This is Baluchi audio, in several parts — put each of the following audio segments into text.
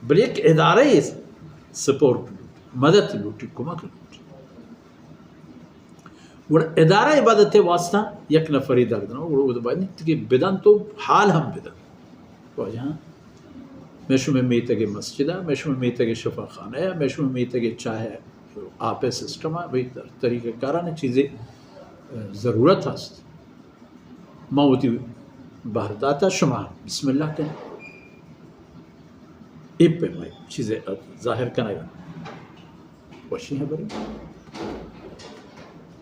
بلے یک ادارہ سپورٹ لوٹی، مدد لوٹی، کمک لوٹی۔ گڑا ادارہ عبادت واسطہ یک نفری درد نہ، گڑا وہ باید کہ بدن تو حال ہم بدن۔ واجہ، میں شمے میتگ مسجد ہے، میں شمے میتگ شفا خانہ ہے، میں شمے میتگ چاہ ہے، آپ سسٹم ہے، بھئی طریقہ کاران چیزیں ضرورت ہست۔ ما وتی بہر داتا، شما بسم اللہ کن۔ اے پیمائی چیزے ظاہر کنگا۔ وشی ہبرے۔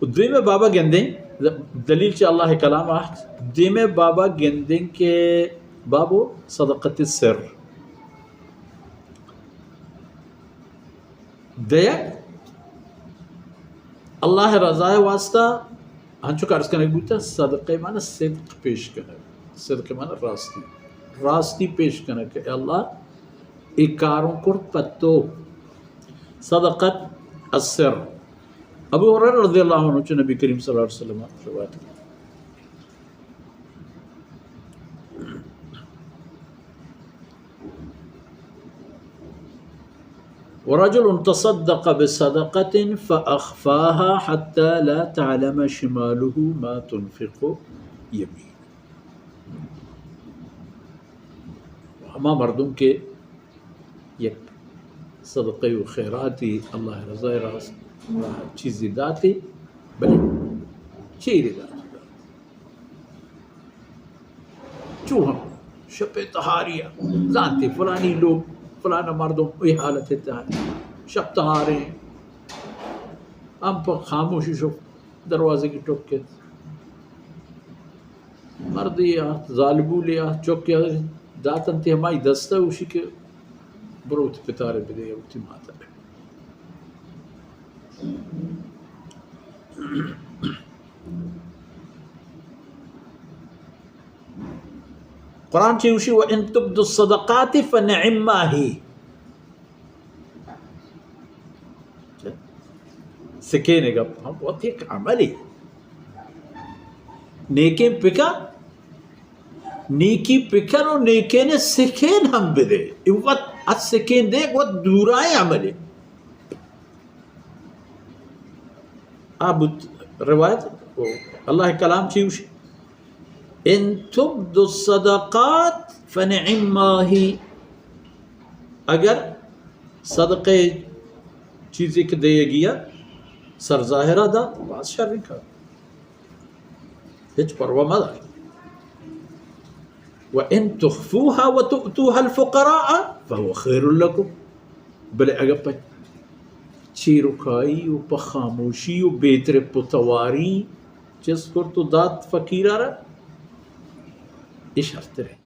و دیمے بابا گندیں، دلیل چہ اللہ کلام آہت، دیمے بابا گندیں کہ بابو صدقت سر۔ دیگ اللہ رضا واسطہ، ہنچو کہ عرض کنگ بوتا، صدقہ معنی صدق پیش کنگ، صدق معنی راستی، راستی پیش کنگ کہ اے اللہ اے کاروں کرت پہ تو۔ صدقت السر۔ ابو ہریرہ رضی اللہ عنہ چہ نبی کریم صلی اللہ علیہ وسلم روایت کرد۔ ورجل تصدق بصدقة فأخفاها حتى لا تعلم شماله ما تنفق يمينه۔ ہما مردم کہ یک صدقہ و خیراتی اللہ رضا راست راہ چیزی داتی، بلے چیری داتی۔ چو ہم شپ تہاری ء زانتی فلانی لوگ، فلانا مردم اے حالت ء تہا، شپ تہاریں، ہم پہ خاموشی شپ دروازے کی ٹک کت۔ مردی آت، زالبولی آت، چکی آت، داتنتی ہمائی دستا، اوشی کہ بروت پتارے بدے، اوتی ماتا۔ قرآن چی گوشی، وَإِن تُبْدُوا الصَّدَقَاتِ فَنِعِمَّا هِيَ۔ سکین گپ ہم وت یک عملی۔ نیکیں پکا، نیکی پکن و نیکین سکین ہم بدے۔ اے وت ات سکین دے، وت دورائیں عملی۔ آ بوت روایت، اللہ کلام چی گوشی؟ ان تبدوا الصدقات فنعما هی۔ اگر صدقہ چیزے کہ دیگی ء سر ظاہرہ دات، باز شریں کار، ہچ پرواہ مدار۔ وان تخفوها وتؤتوها الفقراء فهو خير لكم۔ بلے اگہ پہ چیرکائی و پہ خاموشی و بے ترپ و تواری چست کرت و دات فقیرا را، اے شرتریں۔